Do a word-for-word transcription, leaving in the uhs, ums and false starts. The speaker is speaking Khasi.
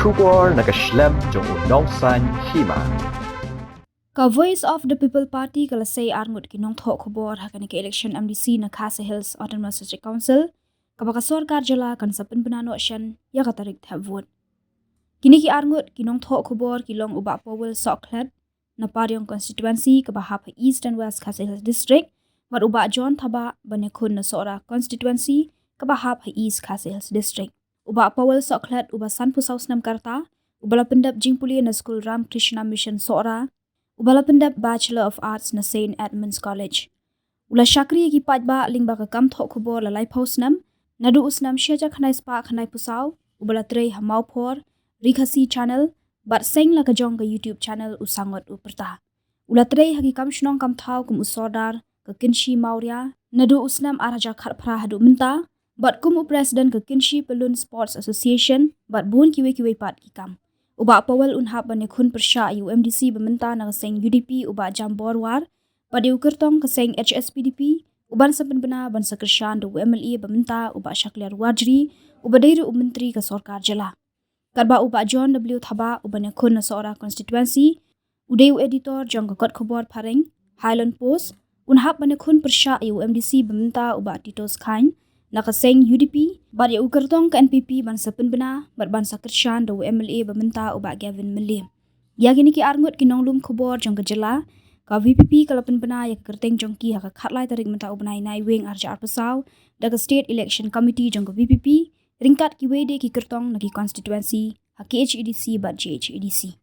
Khubor na ka shlem jong u Nongsaiñ Hima. Ka Voice of the People Party ka la sei arngut ki nongthoh khubor ha kane ka election M D C na Khasi Hills Autonomous District Council, kaba ka sorkar jylla kan sa pynbna noh shen ïa ka tarik thep vote. Kine ki arngut ki nongthoh khubor ki long u Bah Powell Sohkhlet na Pariong Constituency kaba hap ha East and West Khasi Hills District, bad u Bah John Thabah ba ïakhun na Sohra Constituency kaba hap ha East Khasi Hills District. U Bah Powell Sohkhlet uba sanphew saw snem ka rta, uba la pyndep jingpule na skul Ramakrishna Mission Sohra, uba la pyndep Bachelor of Arts na Saint Edmund's College. U la shakri ïa ki paidbah lyngba ka kam thoh khubor la laiphew snem, naduh u snem shi hajar khyndai spah khyndai phew saw, uba la trei ha Mawphor, Ri Khasi Channel, bad seng la ka jong ka YouTube channel U Sangot U Pyrta. U la trei ha ki kam shnong kam thaw kum u Sordar ka Kynshi Mawria naduh u snem ar hajar khatphra haduh mynta, bad kum u President ka Kynshi Pyllun Sports Association, bad bun kiwei kiwei pat ki kam. U Bah Powell un hap ban ïakhun pyrshah ïa u M D C ba mynta na ka seng U D P u Bah Jambor War, bad ïa u kyrtong ka seng H S P D P, uban sa pynbna ban sa kyrshan da u M L A ba mynta u Bah Shakliar Warjri, uba dei ruh u myntri ka sorkar jylla. Katba u Bah John W Thabah uba ïakhun na Sohra Constituency, u dei u editor jong ka kot khubor phareng Highland Post, un hap ban ïakhun pyrshah ïa u M D C ba mynta u Bah Titos Chyne na ka seng U D P, bad ïa u kyrtong ka N P P ban sa pynbna bad ban sa kyrshan da u M L A ba mynta u Bah Gavin Mylliem. Ïa kine ki arngut ki nonglum khubor jong ka jylla, ka V P P ka la pynbna ïa ka kyrteng jong ki ha ka khatlai tarik mynta u bnai Naiwieng ar hajar arphew saw da ka State Election Committee jong ka V P P, ryngkat kiwei de ki kyrtong na ki constituency ha K H A D C bad J H A D C.